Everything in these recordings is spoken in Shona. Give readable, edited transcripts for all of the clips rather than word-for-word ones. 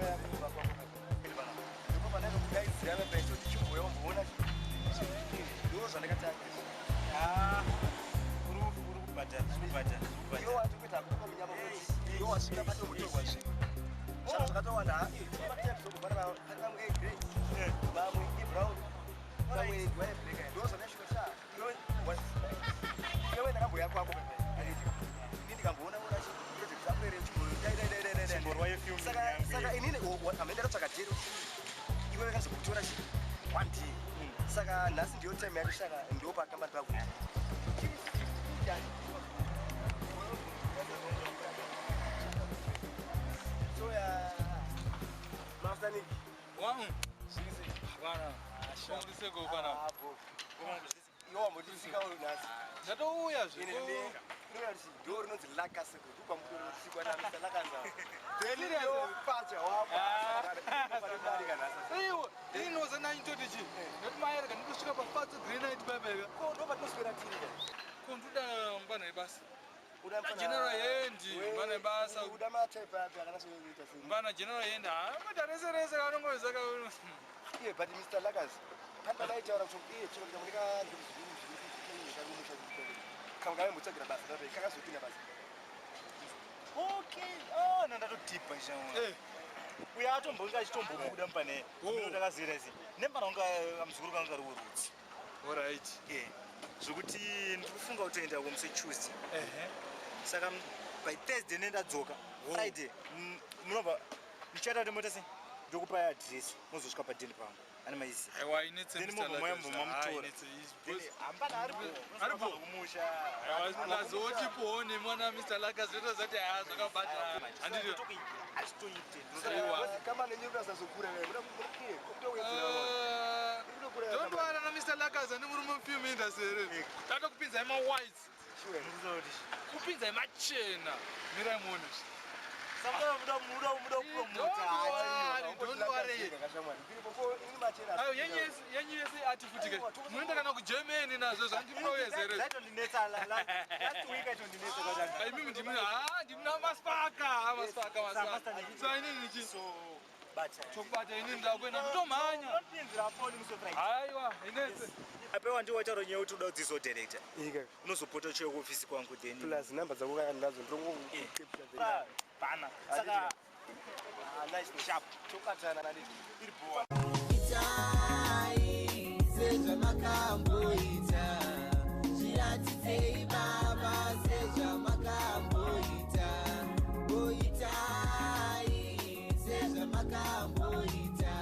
Ndakauya kumba kwako pana. Ndipo pandakakudaidzira pecho tichimboya umboona ndo zvandakatanga. Ah, uri kubhadhara, uri kubhadhara, uri kubhadhara. Iwe watokuita kutoka munyama kuti iwe wasvika patomutorwa zvinhu. Saka zvakatowanda pane vamwe egrey, vamwe ibrown, vamwe eblack. Ndo zvandasvika sha. Iwe ndakamboya kwako pepe. Ini ndikamboona ona project yako ere chikoro. Dai dai dai dai dai. Chimborwa yefilm Saka yangu. saka inini amene ndakatsvaka jero. Iwe wakazokutora chi one day. Saka nhasi ndiyo time yacho saka ndo pakambani pako. So ya Master Nick. Wangu. Zviri Bana. Shandiseko bana. Ah, bo. Iwe wambondisika uri nhasi. Ndatouya Ine zve. ne ndo rinonzi Lakaseko ndopamutoro na Mr. Lakaza. Then ndo pacha wapa. Pane nhasi. Iwe, inoza 9:30 chi. Ndati maereka ndosvika pa Fatso Granite babeka. Ko ndo patinoswera tiri ka. Ko ndoda mbana yebasa. Uda mfana- General Yendi, We- mbana yebasa. Uda matype api akanasoita sei. Mbana General Yendi. Ah, madarese rese kanongoza ka. Iye but Mr. Lakas pane padaitaura kuti iye chiro ndikamunika kamwe kamembotsvagira basa ndape kakazopinda basa. Okay, ah, nandatodhibha shamwa. Eh, Uya atombonge achitombobuda mupane. Oh. Mino ndakaziira izi. Nembana unga muzukuru kanga kari urudzi. all right. Eh. Zvokuti ndikufunga kutoenda kumusi Tuesday. Ehe. Saka by Thursday nendadzoka. Oh. Friday munobva muchaita kuti moita sei? Ndokupai address mozosvika padeni pangu. Ane maizi. Aiwa inetse Then Mr. mobva Lakas. mamutora. Ah, inetse Then is. hapana aripo. Aripo. Kumusha. Aiwa lazotipowo nemwana Mr. Lakas zvotoza kuti ah zvakabhadhara. Handiti. Hazvitoite. Aiwa. Kama nenyu murasazokura muda iye kutowedzera. Don't worry na Mr. Lakas ane murume mufilm industry here. Tatokupinzai ma-whites, kupinzai machena. Mirai muone. Saka muda muda muda kupromota. Don't worry, don't worry. Ayo yenyu yese yenyu yese ati futi ke. Munoenda kana kuGermany nazvo zvandinowezere. Zvaitondinetsa last week aitondinetsa kwatanga. Imimi ndimuna ah ndimuna maspaka, maspaka, maspaka. So inini chi So bata. chokubata inini ndakuenda kutomhanya. Unopinzira phone musi Friday. Aiwa inetse. Apewa ndiwo wataura nyaya yekuti uda kudzidziswa director. Ika Unozopota uchiuya kuofisi kwangu then. plus number dzako kana nadzo ndinongo Ah, Bana. Saka Ah nice sharp. Tokatana nani. Iri boa. Itai sezvamakamboita, zviratidzei baba sezvamakamboita. Oitai sezvamakamboita,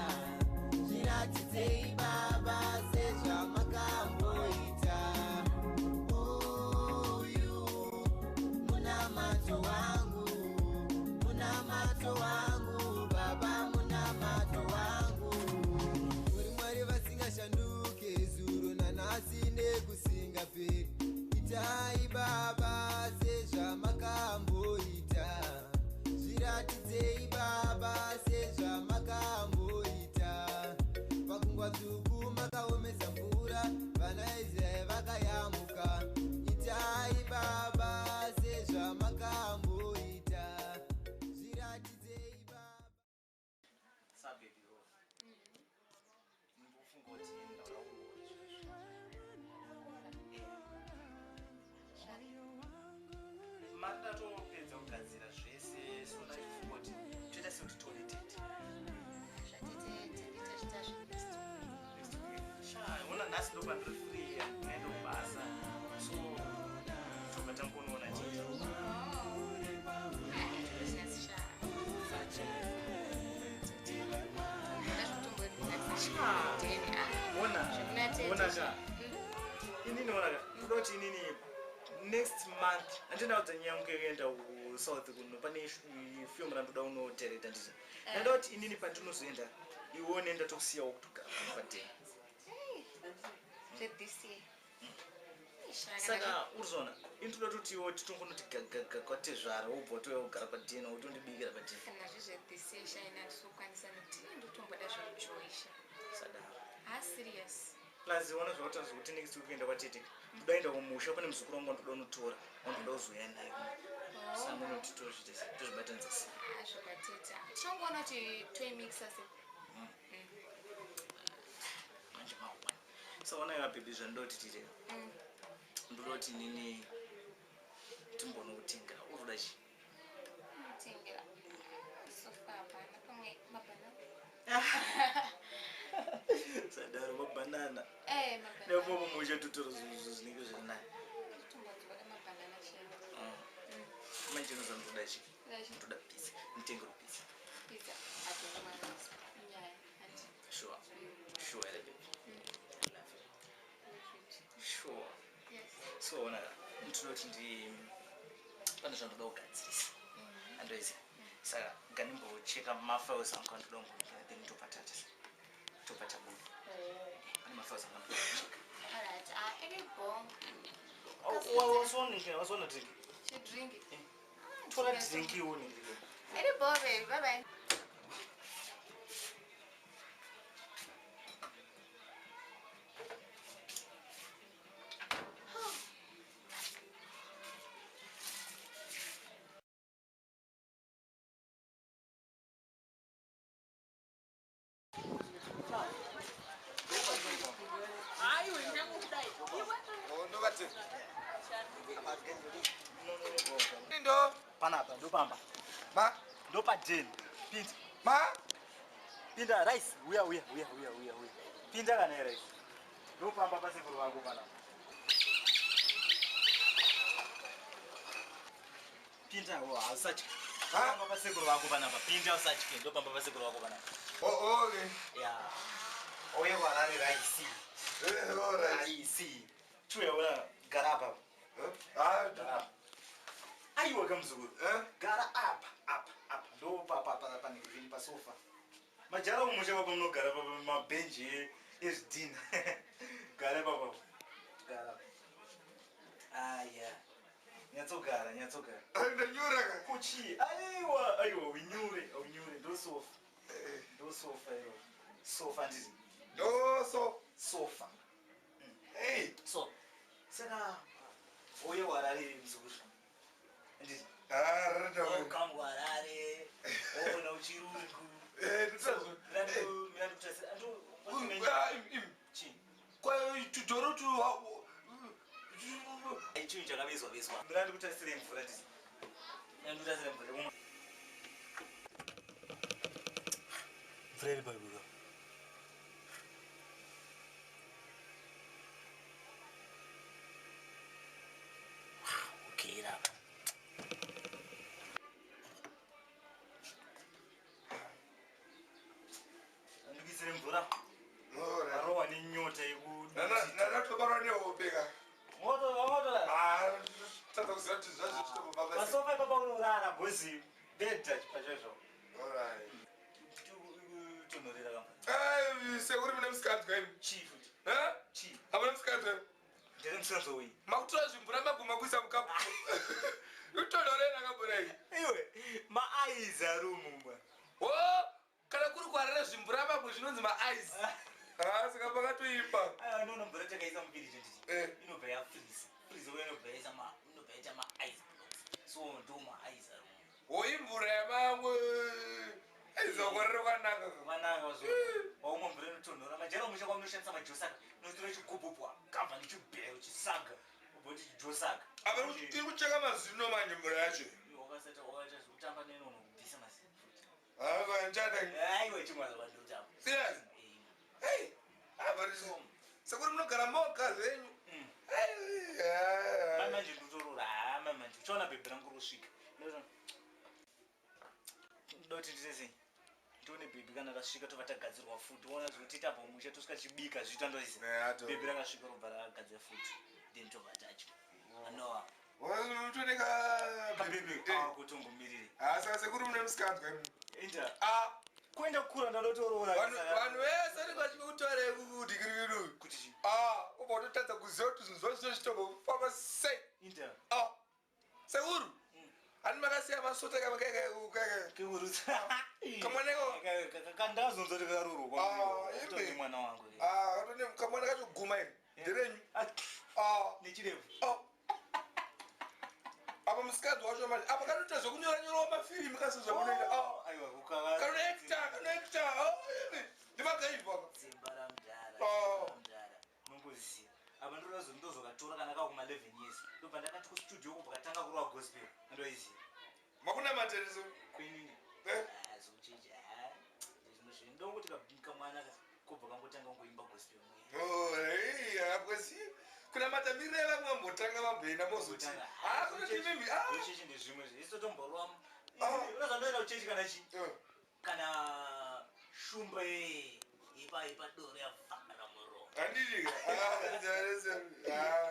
zviratidzei baba sezvamakamboita. Uyu munamato wangu, munamato wangu baba, munamato wangu. Muri Mwari vasingashanduke zuro nanhasi nekusingaperi. Itai baba sezvamakamboita, zviratidzei baba sezvamakamboita. Pakungwa dzvuku makaomesa mvura, vana Israeri vakayamuka. Itai baba sezvamakamboita, zviratidzei baba. Sababy yo. Ndikufunga kuti ndaura kuona izvozvo. Mari ndatopedza kugadzira zvese so ndachifunga kuti toita sekuti tione tete. Next week. Sha, ona nhasi ndopandiri free ndinoenda kubasa. So tobva tangonoona tete. Ona. Ona ka. Inini ona ka. Kuda kuti inini next month handinaudza nyaya yangu yekuenda kuSouth kuno pane film randoda kunotereta nditi. Ndada kuti inini pandinozoenda iwe nenda tokusiyawo kutogara padeni. Saka urizona ini toda kuti iwe titongonoti gagaga kwatezvara wobva watouya kugara padeni wotondibikira padeni. Kana zvezvethis shaina ndisokwanisa nekuti ndotomboda zvekujoisha. Sadaro. Ha, serious. Plus ona zvakutaura zvekuti next week kuenda kwatete ndoda kuenda kumusha pane muzukuru wangu wandoda kunotora wandoda kuzouya naye. Samunoti tozviita tozvibatanidza sei? Zvakatete. Tinongoona kuti toimixa sei. Manje maone. So ona iwa baby, zvandoti tiite. Ndodoti nini timbonokutenga. Unoda chii? Kutengera. So far hapana, pamwe mabhanana. Sadaro mabhanana. Eh, mabhanana. Nepopo muchatotora zvinhu zvinenge zviri nani. Tombodzoda mabhanana chero. Manje unozandoda chii? Ndoda chii? Ndoda pizza. Nditengere pizza. Pizza. Hatomwa nyaya. Handi. Sure. Sure, here baby. I love you. Sure. Yes. So ona ndinoti ndi pane zvandoda kugadzirisa. Andoiziva. Saka ngandimbocheka mafiles angu andoda kumbonokera, then tobva tata. Tobva tabuda. Pane mafiles angu andoda kucheka. Alright. Ah, iri bho. Wasonikera, wasona drink. Chidrink. Tora drink iwone. Iri bho baby. Bye bye. Ndokati ndo Panapa ndopamba. ma Ndopadheni. Pinda. Ma Pinda rice. Uya uya uya uya uya uya. Pinda kana rice. Ndopamba pasekuru vangu panapa. Pinda wo hausatye. Ndopamba pasekuru vangu panapa. Pinda usatye. Ndopamba pasekuru vangu panapa. Oh, okay. Yeah. Oye warare rice. Eh, alright. Rice. Chuya wona gara apa. Ah, Gara apa. Aiwa kamuzukuru. eh? Gara apa apa apa. Ndopapa apa panenge pasofa. Majara mumusha papa munogara papa mabhenji ezvidhina. Gara papa. Gara. Aya. Nyatsogara, nyatsogara. Ndanyura ka. Kuchi. Aiwa, aiwa unyure, unyure ndosofa. Ndosofa iro. Sofa ndizi. Ndo so. Sofa. Hey. So. Saka uye warare muzukuru. Ndizi. Ah, rada. Welcome Harare. Ona uchirungu. Eh, ndizvo. Mira Ah, im. Kwa tudoro tu chinhu chakavezwa vezwa. Mira ndikutarisire mvura ndizi. Ndikutarisire mvura yekumwa. Mvura iri paibuka. Okay, irapa. Ndikisire mvura. Alright. Arowa nenyota yeku. Nana nana tobarwa nehope ka. Moto, moto. Ah, tata kuziva kuti zvazvo zvitobva Pasofa ipapa unorara bhozi bhedha pachazvo. Alright. Tonhorera kamba. Eh, sekuri mune musikadzi imi. Chii futi? Eh? Chii? Hamuna musikadzi imi. Ndere musanzo uyi. Makutora zvimvura maguma kuisa mukapu. Utonhorera kabura iyi. Iwe, maaizi ari mumba. Wo, kana kuri kuharare zvimvura mabwe zvinonzi maaizi. Ah, saka pakatoipa. Aiwa, ndinoona mvura takaisa mufiriji nditi. Eh. Inobva yafreeze. Freeze uye inobva yaisa ma inobva yaita ma-ice blocks. So ndo ma-ice ari mumba. Wo imvura yamamwe. Aizokorere kwanaka. Vananga zvo. Waumwa mvura inotonhora. Majara omusha kwamunoshandisa majosaka. Unotora chigubhubhu akabva nechibhero chisaga. Ubva kuti chijosaka. Apa iri kucheka mazino manje mvura yacho. Iwe wakasati wakaita zvekutamba nenono kubvisa mazino futi. Ah, ndichada. Aiwa chimwaza vandotamba. Serious? Hey. Apa sekuri munogara moga zvenyu. Hey. Mai manje ndotorora haa mai manje uchaona bhebhi rangu rosvika. Ndoti ndite sei? Ndione bhebhi kana rasvika tobva tagadzirwa futi. Woona zvekuti tabva mumusha tosvika tichibika zviita ndoizi. Bhebhi rakasvika robva ragadzira futi. Then tobva tadya. Anowa. Utoneka Kabhebhi akutombomirire. Ah, saka sekuri mune musikadzi imi. Inda. Ah, Kuenda kukura ndadotoroora. vanhu vese vanenge vachikutaura kudhikirikiru. Kuti chii? Ah, ubva watotadza kuziva kuti zvinhu zvacho zvinochitombofamba sei. Inda. Ah, sekuru. Hani makasiya masota kaka Keurutsa. Kamwaneko. Kandazonzwa kuti karurwa. Ah, imbe. Mwana wangu. Ah, katone kamwana kachoguma iri. Nderenyu. Ah, Ah, Nechirebvu. ah. Apa musikadzi wacho zvacho manje apa kanoita zvekunyora nyorawo mafirimu kasi zvamunoita. Aiwa ukava Kanoekta, kanoekta. Ndimagaibva. Simba ramudhara. Oh. Ramudhara. Nongoziva. Apa ndinozo ndozokatora kana kakuma 11 years. Ndobva ndakati kustudio uko pakatanga kurova gospel. Ndoiziva. Makuna matereso. Kuinini. Eh? Ah, zvokuchechi. Ah. Zvimwe zvinhu ndongoti kamwana kobva kangotanga kungoimba gospel mwe. Oh, hey, akwesi. Kuna matamirira vamwe vambotanga vamboenda mozoti. Ah, kunoti mimi. Ah. Zvochechi ndezvimwe zve. Isu tomborova. Ah. Unozandoenda kuchechi kana chi? Eh. Kana shumba ipa ipa doro yavhara muromo. Handidi. Ah.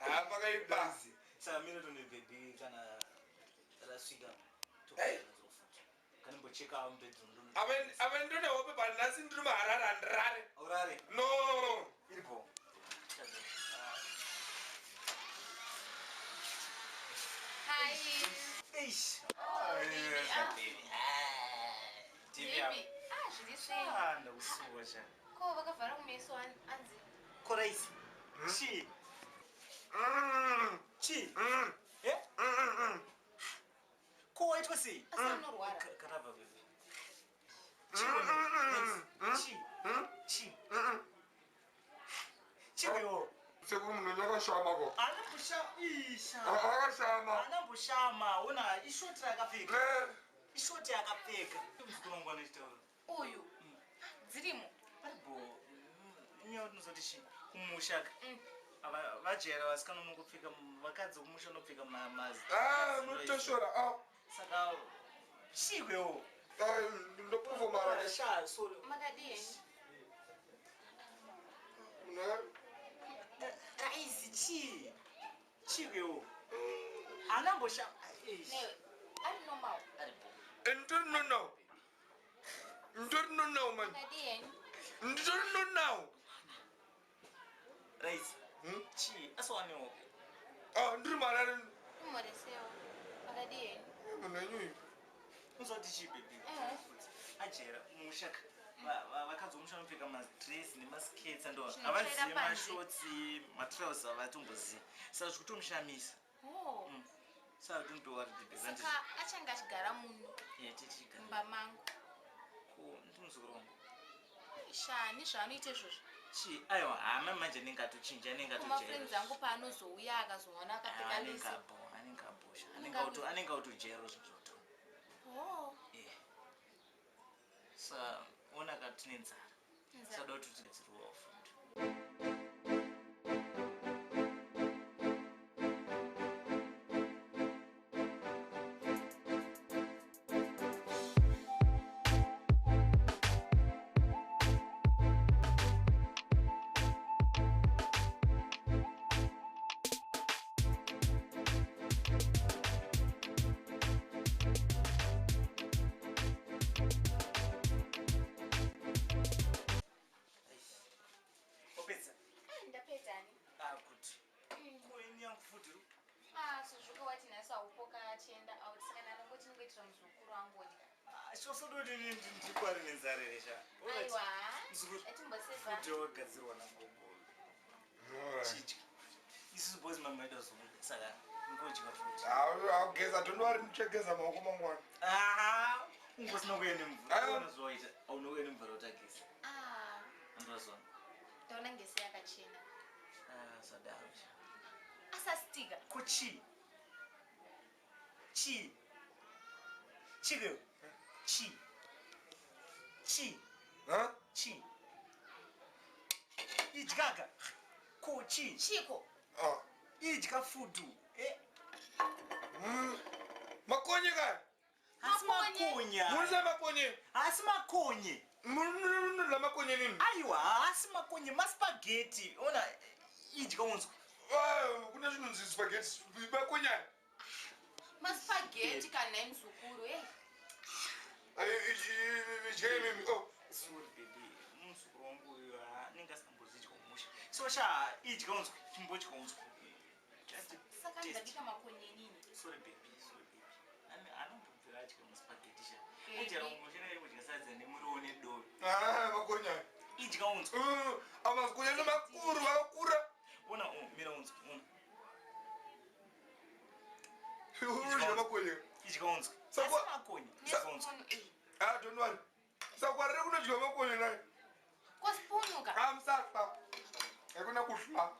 Ah, pakaipa. Saka mira tone baby kana rasvika Hey. kanimbocheka mubedroom. Ava ndine hope but nhasi ndiri muHarare handirare. Aurare No. iripo. Hi. Eish. Oh, baby. Ah, Baby. Ah, TV yako. baby. Ah, zviri sei? Ah, ndakusuwa cha. Ko vakavhara kumeso anzi. Koraisi. Chi. Chi. Eh? Ko waitwa sei? Asi anorwara. Karava baby. Chi. Chi. Chi. Chi wewo. Sekuru munhu akashama ko. Anambosha. Isha. Akashama. Anamboshama. Ona ishoti rakapfeka. Eh. Ishoti yakapfeka. Muzukuru wangu anochitaura. Uyu. Dzirimo. Paribo. Inyaya tinozoti chi kumusha ka. Mm. Vajaira vasikana unongopfeka vakadzi kumusha unopfeka mazi. Ah, munotoshora. Ah. Saka chikwewo. Ah, ndopufomara. Sha, sorry. Makadii henyu? Munhu Raisi chi. Chikwewo. Anambosha. Eish. Newe. Ari normal. Aribo. Nditori no now. Nditori no now man. Makadii henyu? Nditori no now. Raisi. Chi, asiwanewo. Ah, ndiri muHarare. Imoresewo. Makadii henyu? Munhu wenyu. Unozoti chi baby. Eh. Ajera musha ka. Vakadzi vomusha vanopfeka madress nemaskets ando Zvinotsvaira havazivi panze. mashorts matrousers havatombozivi saka zvikutomushamisa. Oh. Saka don't worry baby. Saka achange achigara muno Tichigara mumba mangu. ko ndimuzukuru wangu. Shani zvaanoita izvozvo. Chi aiwa hama manje anenge atochinja anenge Kumafriends angu paanozouya akazoona akapfeka anenge lisi. abo anenge abosha Anenge anenge autojaira zvinhu zvoto. Oh. Sa ona ka tine nzara. Nzara. Sada kuti tigadzirwawo futi. Wapedza? Ah, ndapedza ni. Ah, good. Ko ini yangu futi ru? Ah, sezvo wati nhasi haupo achienda out saka ndanongoti ndingoitira muzukuru wangu odya. Ah, chose kuti ndikwari nenzara here sha. Aiwa. Muzukuru. Atimboseva. Futi wakagadzirwa nagogo. Chidya. Isusu boys mama yedu azomuda saka ngodya futi. Ageza don't worry ndichageza maoko mangwana. Ah, ungosina kuya nemvura. Aiwa. Unozoita aunokuya nemvura utageza. Ah, Andozona. ndaona ngesi yakachena. Ah, sadaro sha. Asastika. Ko chi. Chi. Chi leo. Chi. Chi. Ha? Chi. Idyaga. Ko chi. Chiko. Ah. Idya fudu. Eh. Makonye ka. Asi Makonye. makonya. Munisa makonye. Asi makonye. Munisa makonye nini? Aiwa, asi makonye maspaghetti. Ona idya unzwe. Ah, kuna zvinonzi spaghetti. Makonye. Maspaghetti kana muzukuru. Hey. Idyai mimi. Oh. Sorry baby, muzukuru wangu uyu anenge asingambozidya musha. So sha idya unzwe, chimbodya unzwe. Just Saka taste. ndabika makonye nini? Sorry baby, sorry baby. Anombobvira adya maspaghetti sha. Baby. Ajera musha naye kudya sadza nemuriwo nedovi. Ah, makonye. Idya unzwe. Amakonye ndomakuru akakura. Ona mira unzwe, ona. Idya unzwe. Saka- Asi makonye. Idya unzwe. Ah, don't worry. Sakwarire kunodyiwa makonye naye. Kosipunuka. Amsapa. Hakuna kuhla.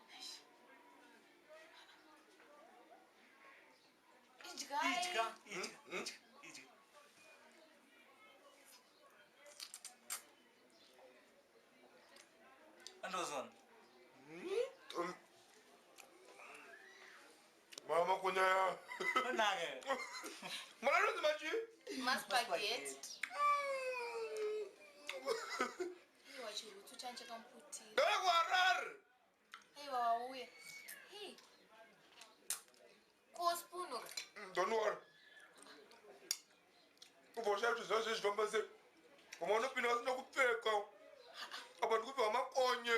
Idyai. Idya, idya, idya, idya. Andozona. Mama makonye aya. Onake. Mwana anonzi machii? Maspaghetti. Aiwa chirutsu changu chakamuputira. Ndauya kuHarare. Aiwa wauya. Hey. Kosipunuka. Don't worry. Ubva kuti zvazvo zvifamba sei. Vamwe vanopinda vasina kupfeka. Apa ndikubva makonye.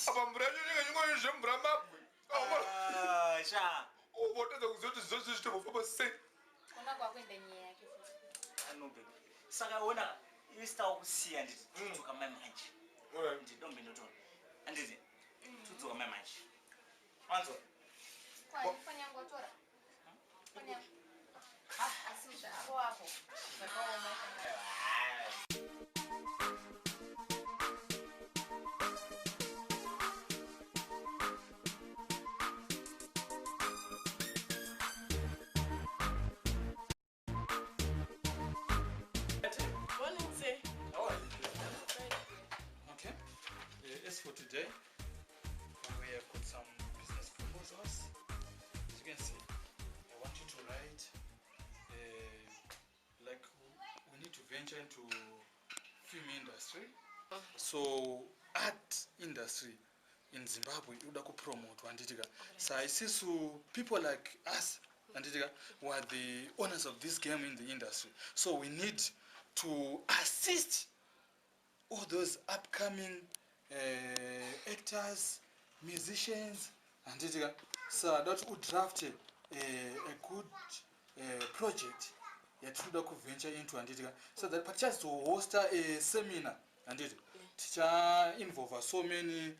Apa mvura yacho inenge ingori zvemvura mabwe. Ah, sha. Ubva watadza kuziva kuti zvazvo zvitambofamba sei. Kona kwakuenda nyaya yake futi. Ano baby. Saka ona isitawo kusiya nditi tudzoka mai manje. Alright. Nditi dombe ndotora. Anditi tudzoka mai manje. Wanzwa? Kwani foni yangu watora? Foni yangu. Asi zvako apo. Zvakaoma. Morning, sir. How are you? Okay. As for today, we have got some business proposals. As you can see, I want you to write, like we need to venture into film industry. So art industry in Zimbabwe inoda kupromotwa, handitika? Sa isisu people like us, handitika, who are the owners of this game in the industry, so we need to assist all those upcoming actors, musicians, handitika? Sa da kuti udrafte a good project yatinoda kuventure into, handitika, so that patichazohosta a seminar, handiti, tichainvolva so many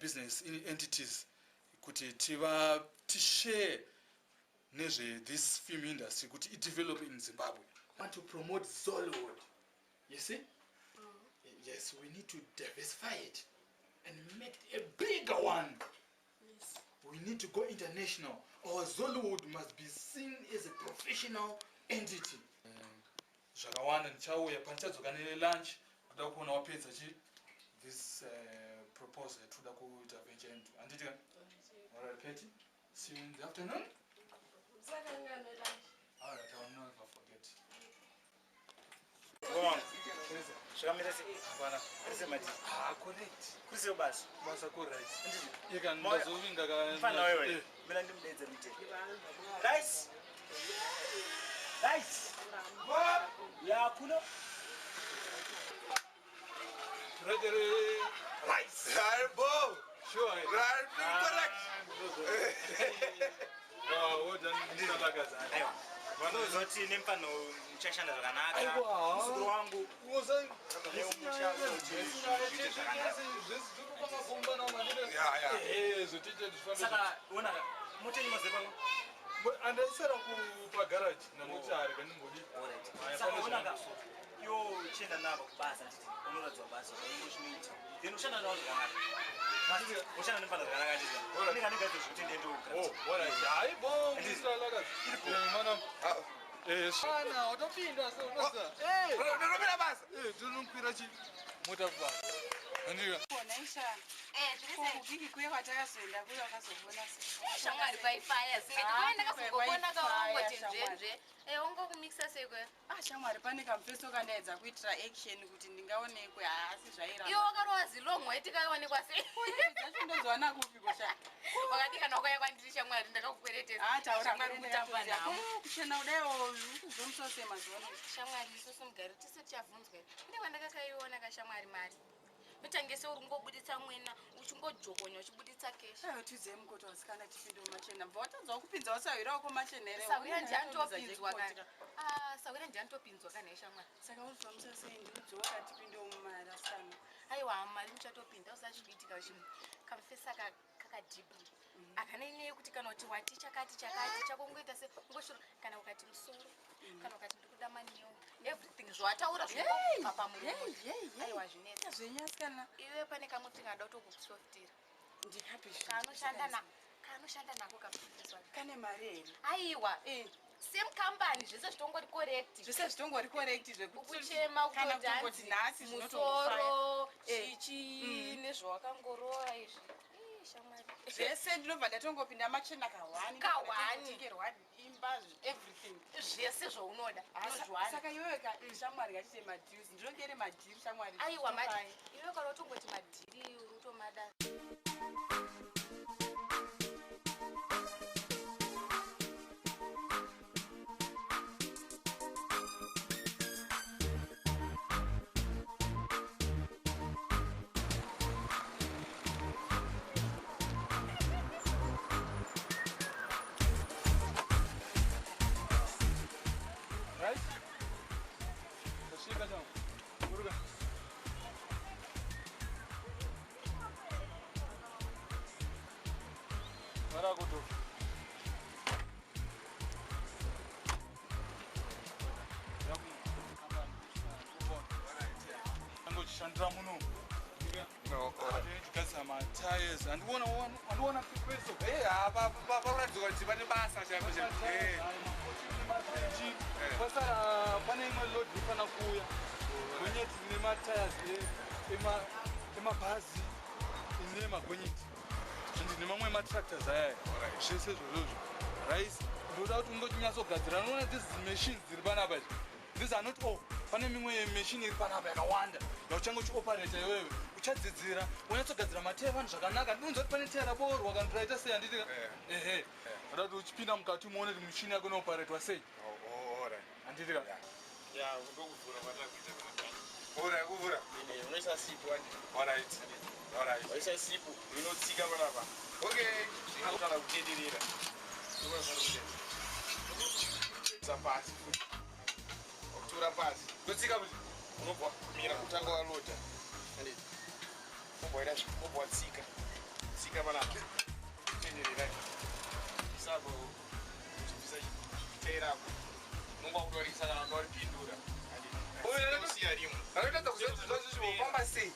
business entities kuti tiva tishare nezve this film industry kuti idevelop in Zimbabwe. Want to promote Zollywood, you see? Yes, we need to diversify it and make it a bigger one. Yes. We need to go international. Our Zollywood must be seen as a professional entity. Zvakawanda ndichauya pandichadzoka nelunch kuda kuona wapedza chi this proposal yatinoda kuita venture into, handiti ka? Alright, Petty, see you in the afternoon. Usakanganwe lunch. Alright, I will never forget. Wangu. Zvakamira sei? Hapana. Kuri sei mati? Ah, correct. Kuri sei basa? Basa correct. Nditi. Ika Moya. ndazovinga ka. Mfana wewe. Mina ndimudedze mute. Rice. Rice. Ya kuno. Ready. Rice. Right, bo. Sure. Right, correct. Ah, well done, Mr. Lagaza. Aiwa. Vanozoti nemfano muchashanda zvakanaka. Aiwa. Muzukuru wangu. Saka ona mota nyuma zepano. Andaisara kupagaraji namotari kandimbodi. Saka ona ka yo chienda navo kubasa, nditi unoradzwa basa zvaunenge uchinoita, then ushanda navo zvakanaka. Ushanda nemfana zvakanaka, nditi ndinga ndigadzire zvekuti ndiende. Hayi bo, Mr. Lagaza. Mana ana watopinda. Ndinopinda basa. Tinokwira chi mota kubasa, andika? Naisha. Eh, zviri sei? Kugigi kuye kwatakazoenda kuye wakazovona sei? Shamwari, kwaifaya singe Ah, ndikuenda ndakazongopona kawangoti kwaifaya. nzvenzve. Eh, wangokumikisa sei kwe? Ah, shamwari, pane kamufeso kandaedza kuitira action kuti ndingaonekwe, haasi zvairamba. Iwe wakarova zilongwe tikaonekwa sei? Dzacho ndozowana kupi kosha? Wakadikana wakauya kwandiri, shamwari, ndakakukweretesa. Ah, taura. Shamwari, kutamba navo. Kuchena kudaiwo kuzomusose mazuva ano. Shamwari, isusu mugari tisi tichabvunzwa. Kune kwandakakaiona kashamwari, mari mitangese uri kungobuditsa mwena uchingojokonya uchibuditsa keshi. Aiwa, tiudzei mukoto wasikana tipinde mumachena. Bva watadzawo kupinza wasawirawo komachena here? Sawira ndianotopinzwa kana. Ah, sawira ndianotopinzwa kana, ishamwari. Saka uzvamusa sei? Ndiudzewo katipindewo mumari asikana. Aiwa, mari muchatopinda usachikuitika chimwe kamufesa. Kadhibhi akanei kuti kana kuti wati chakati chakati chakongoita se ungoshoro, kana ukati musoro, kana ukati ndikuda maneo, everything zvawataura zvobva pamuromo. Aiwa, zvinetsa. Zvenyasikana. Iwe, pane kamwe tingada kutokusoftira. Ndikapi? Kaanoshanda nako kaprofessor. Kane mari here? Aiwa, same company, zvese zvitongori correct. Zvese zvitongori correct. Ukuchema Kana kutoti kutongoti hanzi nhasi musoro Eh. chichi nezvawakangorowa izvi. Ii, shamwari. Zvese ndinobva ndatongopinda machena kahwani. Kahwani. Tengerwa imba, everything. Zvese zvaunoda unozviwana. Saka iwewe shamwari, ngatiite madeals. Ndinongere madhiri, shamwari. Aiwa. Zvitofai. Iwe kana utongoti madhiri, uri utomada. Right? Tasvika changu. Buruka. Varakuto. Angochishandira muno. Tigadzira matires. Andiona, andiona peso. Pakuratidza kuti pane basa chaipo chaipo. Pasara pane imwe load ifana kuuya, gonyeti rine matires emabhazi, ine magonyeti and nemamwe ematractors ayaya, zvese izvozvozvo. Rice, ndoda kuti ungotinyatsogadzira. Unoona these machines dziri panapa izvi, these are not all. Pane mimwe machine iri panapa yakawanda yauchange uchioperata. Iwewe uchadzidzira unyatsogadzira mateya evanhu zvakanaka. Ndinonzwa kuti pane teya raborwa kana kuti raita sei, handiti? Ehe, ndoda kuti uchipinda mukati umuone kuti mishini yako inooperatwa sei, handiti ka? Ya, ndokuvhura kwatakuita. Alright, kuvhura. Unoisa sipo, andi? Alright. Alright. Waisa sipo, inotsika panapa. Okay. Kana kutenderera. Sa pasi futi. Wakutora pasi. Totsika kuti. Unobva mira kutanga walota. Anditi? Ubva ubva watsika. Tsika panapa. Kutenderera. Isapo uchibvisa chiteerako. Unonga wakutorisa kana wanga waripindura. Anditi? Siya rimwe. Ndakatadza kuziva kuti zvazvo zvinofamba sei.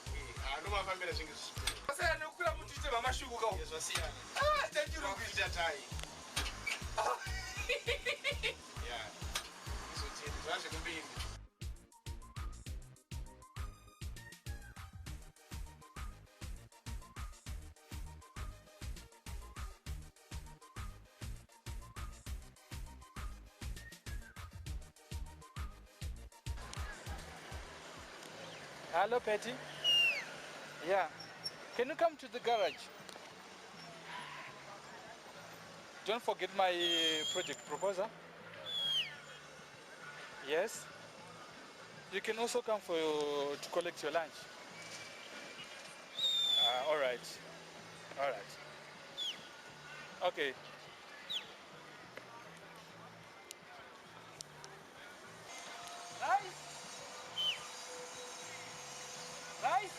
Anomafambira zvinge zvichiita. Pasiyana nekukwira muti uite mamashuku kawo. Zvasiyana. Ah, chachirungu. Kuita tai. Ya. Izochete zvazvekumberi. Hello, Patty. Yeah. Can you come to the garage? Don't forget my project proposal. Yes. You can also come for to collect your lunch. All right. All right. Okay. Rice. Rice.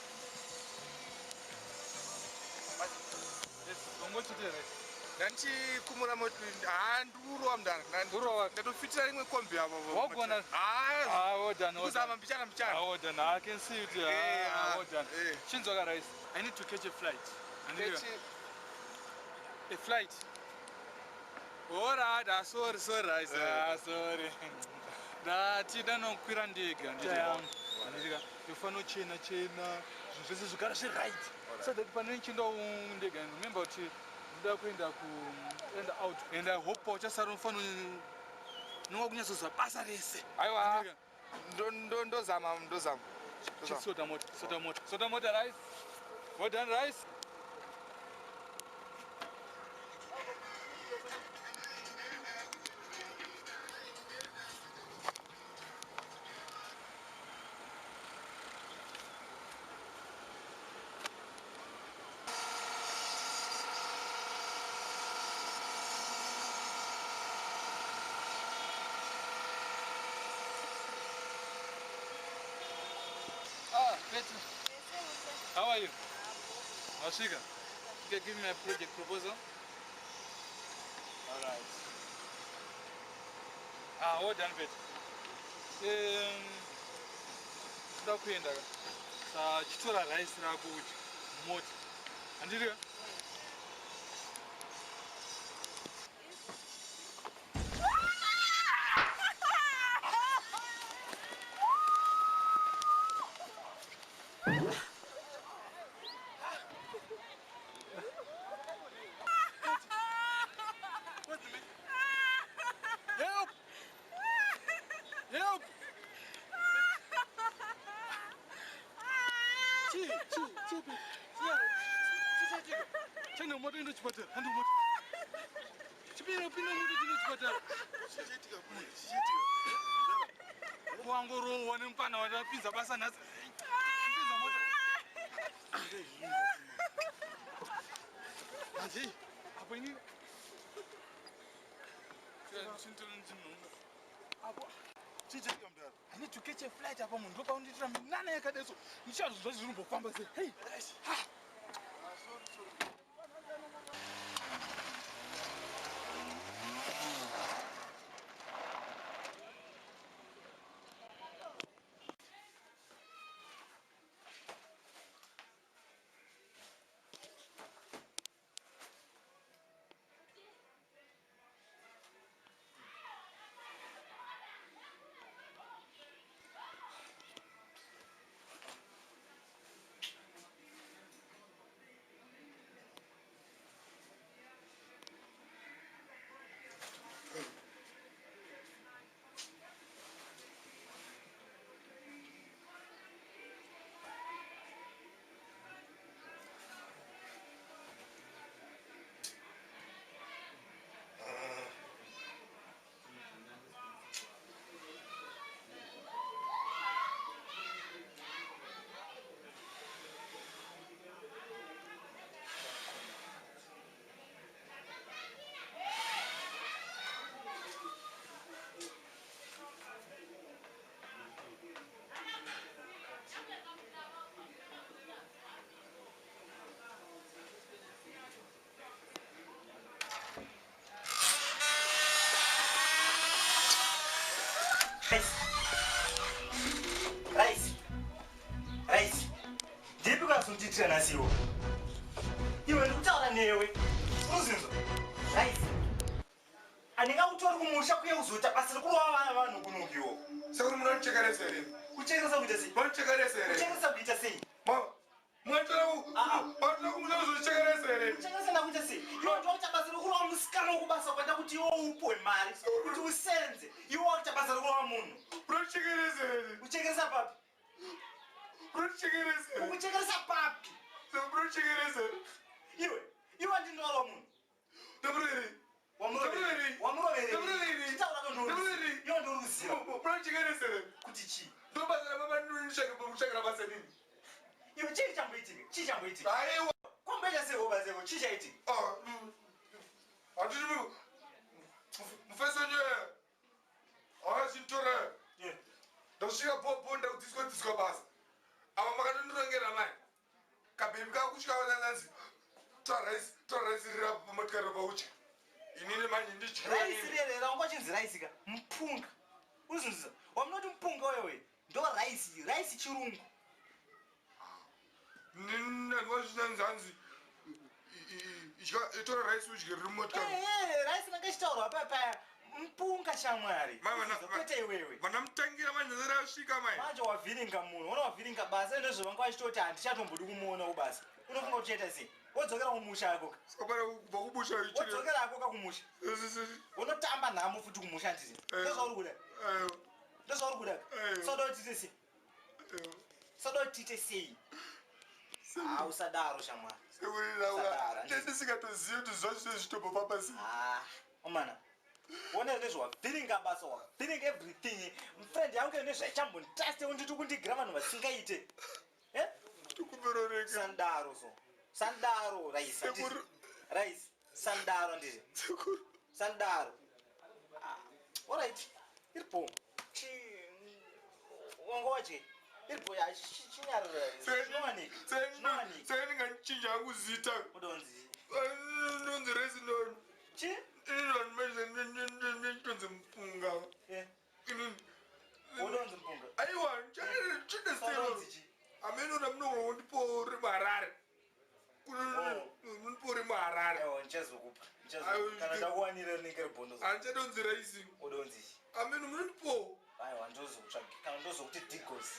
Yes, ungochite rice. Ndandichikumura ha, ndikurova mudara. Kurova. Ndatofitira rimwe kombi apo. Wagona. Ah, well done, well Kuzama done. mbichana mbichana. Ah, well done. I can see it. Ah, well done. Chinzwaka, Rice. I need to catch a flight. A flight. All right, ah, sorry, sorry, Rice. Ah, sorry. Ndati ndanokwira ndege, handiti? Handitika ndofana kuchena chena, zvinhu zvese zvigara zviright, so that pane ndichienda ndege, remember kuti ndoda kuenda kuenda out and I hope pauchasara unofana nonga kunyatsoziva basa rese. Aiwa, ndozama, ndozama. Sota mota, sota mota, sota mota, Rice. Well done, Rice. Ah, Betty. How are you? Wasvika? You can give me my project proposal. All right. Ah, well done, Pet. Toda kuenda ka. Sa chitora rice rako udye mota. Handiti ka? Help! Help! Chi, chi, chi, chi, chi, chende moto ino chipatara, handi moto. Chipinda pinda moto ino chipatara. Chichiitika kule, chichiitika. Wangorohwa nemupfana watapinza basa nhasi. Pinza moto. Manje, apo ini. Apo. Chichiitika mudhara. I need to catch a flight apa munhu ndopaundiitira minana yakadai so ndichazozva zvirimbofamba sei. Hey. Ha. Rice. Rice. Rice. Ndipi kwazondiitira nhasi iwe? Iwe ndikutaura newe. Unozinzwa? Rice. Handingakutori kumusha kuye kuzoita basa rekurova vana vanhu kunoku iwo. Sekuru munondichekeresa here? Kuchekeresa kuita sei? Munondichekeresa here? Kuchekeresa kuita sei? Munotora kumusha kuzondichekeresa here? Kuchekeresa ndakuita sei? Iwe ndokuita basa rekurova musikana wekubasa kwaita kuti iwe upuwe mari kuti usenze. Iwe wakuita basa rekurova munhu. Munondichekeresa here? Kuchekeresa papi? Munondichekeresa here? Kuchekeresa papi? Munondichekeresa here? Iwe, iwe ndinowaro munhu. Ndamuroveri. Wamuroveri. Wamuroveri. Chitaura kandoruziva. Iwe ndoruziva. Munondichekeresa here? Kuti chii? Ndobasa rababa ndinotsvakira basa nini? Iwe chii chamboitika? Chii chamboitika? Aiwa. Kwamboita sei basa iko? Chii chaitika? Handiti mufesi wenyu akachinditora. Ndasvika popo ndakudzidziswa dzidziswa basa. Apa makatondirongera mai. Kabhebhi kakusvika nanzi tora rice, tora rice riri apo pamotikari paudye. Inini manje ndidyiwe. Rice rere ranga uchinzi rice ka? Mupunga. Unozinzisa. Wamunoti mupunga wewe. Ndo rice, rice chirungu. Ndinazvinanzi hanzi itora rice udye riri mumotikari. Rice ranga ichitaurwa paya paya. Mupunga shamwari. Kwete iwewe. Vanamutangira manje rasvika mai. Manje wavhiringa munhu, ona wavhiringa basa ndozvo vanga vachitoti handichatombodi kumuona kubasa. Unofunga kuti uchaita sei? Wodzokera kumusha ako ka. Saka kubva kumusha ichiri. Wodzokera ako ka kumusha. Unotamba nhamo futi kumusha handiti. Ndozvauri kuda. Ndozvauri kuda. Soda kuti tiite sei? Soda kuti tiite sei? Ah, usadaro shamwari. Sekurira ndisingatozivi kuti zvacho zvitombofamba sei. Ah, omana. Wona nezvawavhiringa basa wavhiringa everything. Friend yangu nezvaichambonditrust unditi kundigira vanhu vasingaite. Eh? Tikuberoreke. Sandaro so. Sandaro rice. Rice. Sandaro nditi. Sandaro. Ah, all right. Iripo. Chi wanga wadye. Iripo ya chinyarara. Zvinowanika. Zvinowanika. Saka ndinganichinja ndochinja hangu zita. Udonzi. Ndonzi resi nono. Chi? Ndonzi mpunga. Eh. Udonzi mpunga. Aiwa, chine Udonzi chi? Ameno namuno ndipo ri muHarare. Ndipo ri muHarare. Aiwa, ndichazokupa. Ndichazokupa. Kana ndakuwanira rinenge ribhondo. Handichadonzi raisi. Udonzi. Ameno munondipo. Aiwa, ndozokutsvaga. Kana ndozokuti Digos.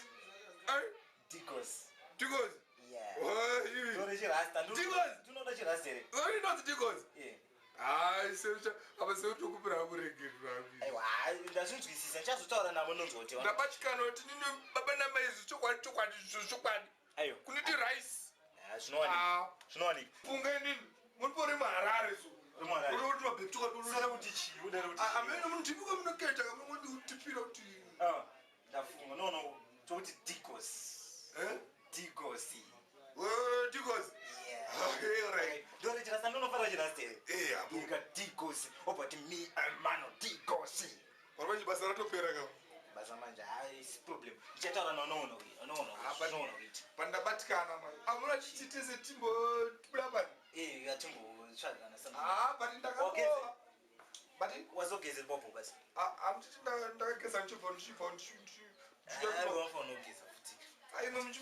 Ai? Digos. Digos. Yeah. Oh, Ndore chirasta. Digos. Ndinoda chirasta here. Ndinonzi Digos. Eh. Hayi, seucha apa seutokupira kuregerera. Aiwa, ndazvinzwisisa. Ndichazotaura navo ndonzwa kuti Ndabatikana kuti nini baba namai izvi chokwadi chokwadi chokwadi. Aiwa. Kuniti rice. Ah, zvinowanika. Zvinowanika. Funga inini munipori muHarare so. Ri muHarare. Uri mabhebhi chokwadi. Sara kuti chii? Udare kuti chii? Amene munotipika munoketa kamungonditipira kuti. Ah, ndafunga. No, no. Tokuti Digos. Eh? Digos. Oh, Digos. Yeah. Okay, all right. Ndore chirasta ndinofanira chirasta here. Eh, apo. Ika Digos. Obva ti me amano Digos. Wari basa ratopera ka. Basa manje haisi problem. Ndichataura nonoona uyu. Nonoona. Nonoona kuita. Pandabatikana manje. Amuna chichitese timbo tibuda pani. Eh, atimbotsvagana sana. Ah, but ndakabowa. But wazogeza bobo basi. Ah, amtiti ndakageza ndichibva ndichibva ndichibva. Aiwa, unofanira kugeza futi. Aino muchi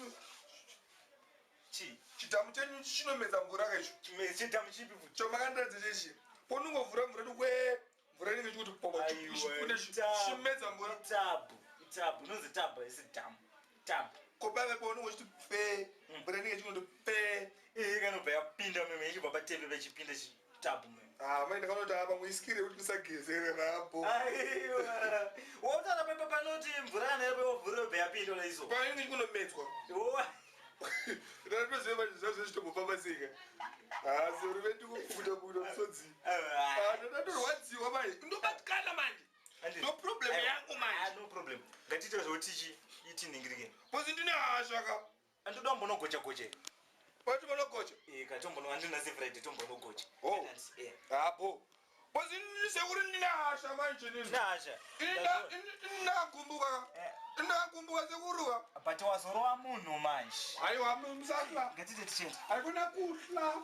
Chii? Chidhamu chenyu chinomedza mvura kaizvo. Chidhamu chipi futi? Chamakandiratidza chechi. Paunongovhura mvura we mvura inenge ichikuti popo chimedza mvura. Itabu. Itabu. Inonzi tabu haisi dhamu. Tabu. Ko pave paunongo uchiti pfe mvura inenge ichingoti pfe. Eh, ikanobva yapinda meme ichibva patepe pechipinda chitabu meme. Ah, mai ndakaona kuti apa muisikire kuti ndisagezere rapo. Aiwa. Wotaura pepa panoti mvura kana iripo yovhura yobva yapinda unaizo. Painenge ichikundomedzwa. Ndatoziva manje zvazvo zvitombofamba sei. Ah, serume ndikupukuta pukuta musodzi. Ah, ndatorwadziwa manje. Ndobatikana manje. No problem yangu manje. No problem. Ngatiite zvekuti chi itiningirike. Pozi ndine hasha ka. Andoda kumbonogocha gocha. Wati munogocha? Eh, katombono andina seFriday tombonogocha. Oh. Eh. Apo. Pozi sekuri ndine hasha manje nini. Ndine hasha. Ndakagumbuka. Ndakagumbuka sekuruka. But wazorova munhu manje. Aiwa musatla. Ngatite tichienda. Haikona kuhla.